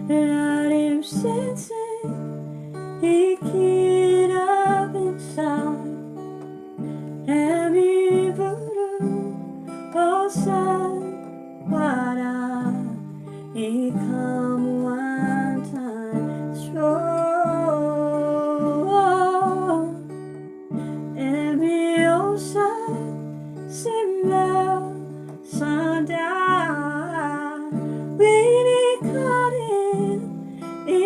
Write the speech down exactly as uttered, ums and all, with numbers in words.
Larim sensen i kirap insait, em i buru olsem wara i kam wantaim strong. Em i olsem smel sanda, win i karim i